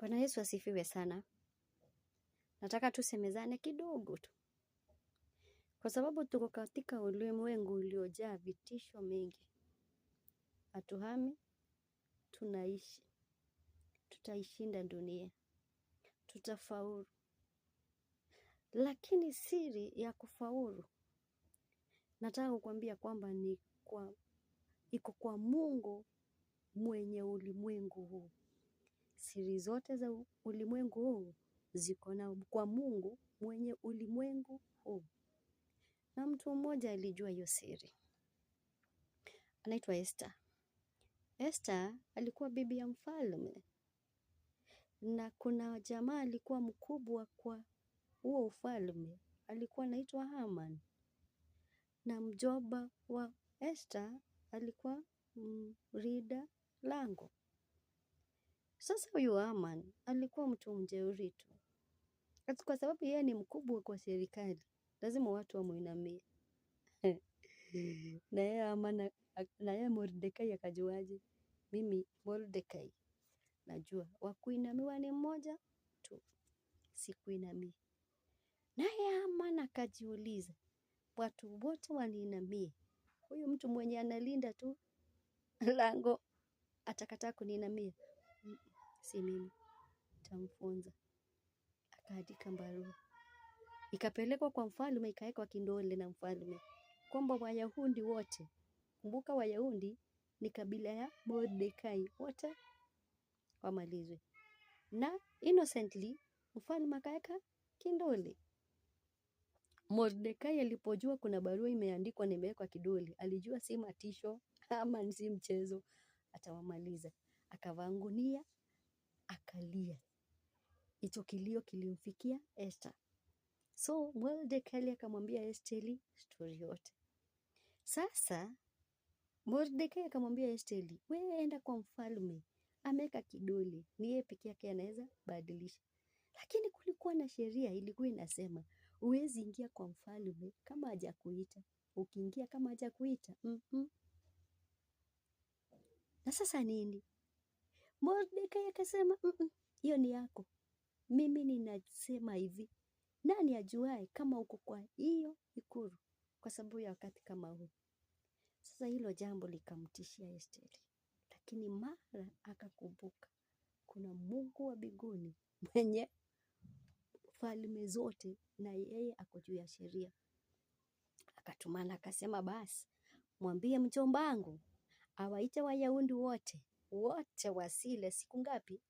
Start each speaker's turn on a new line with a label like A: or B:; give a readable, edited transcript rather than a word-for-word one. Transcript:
A: Bwana Yesu asifiwe sana. Nataka tusemezane kidogo tu, kwa sababu tuko katika ulimwengu uliojaa vitisho mingi. Hatuhami, tunaishi, tutaishinda dunia, tutafaulu. Lakini siri ya kufaulu, nataka kukwambia kwamba ni kwa iko kwa Mungu mwenye ulimwengu huu. Siri zote za ulimwengu huu ziko na kwa Mungu mwenye ulimwengu huu. Na mtu mmoja alijua hiyo siri, anaitwa Esther. Esther alikuwa bibi ya mfalme, na kuna jamaa alikuwa mkubwa kwa huo ufalme, alikuwa anaitwa Haman, na mjomba wa Esther alikuwa mlinda lango. Sasa huyu Haman alikuwa mtu mjeuri tu, kwa sababu yeye ni mkubwa kwa serikali, lazima watu wamuinamie. Na yeye Haman, na yeye Mordekai akajuaje? Mimi Mordekai najua wa kuinamiwa ni mmoja tu, sikuinamii. Naye Haman akajiuliza, watu wote waniinamie, huyu mtu mwenye analinda tu lango atakataa kuniinamia? Si mimi, tamfunza. Akaandika barua ikapelekwa kwa mfalme, ikawekwa kidole na mfalme kwamba Wayahudi wote, kumbuka Wayahudi ni kabila ya Mordekai, wote wamalizwe. Na innocently mfalme akaweka kidole. Mordekai alipojua kuna barua imeandikwa na imewekwa kidole, alijua si matisho ama si mchezo, atawamaliza. Akavaa gunia akalia. Hicho kilio kilimfikia Esther. So Mordekai akamwambia Esteri story yote. Sasa Mordekai akamwambia Esteri, wewe enda kwa mfalme, ameweka kidole, ni yeye peke yake anaweza badilisha. Lakini kulikuwa na sheria ilikuwa inasema huwezi ingia kwa mfalme kama hajakuita. Ukiingia kama hajakuita, Na sasa nini? Mordekai akasema, hiyo ni yako. Mimi ninasema hivi, nani ajuae kama uko kwa hiyo ikulu kwa sababu ya wakati kama huu? Sasa hilo jambo likamtishia Esteri, lakini mara akakumbuka kuna Mungu wa mbinguni mwenye falme zote na yeye ako juu ya sheria. Akatumana akasema, basi mwambie mjombangu awaite Wayahudi wote wote wasile siku ngapi?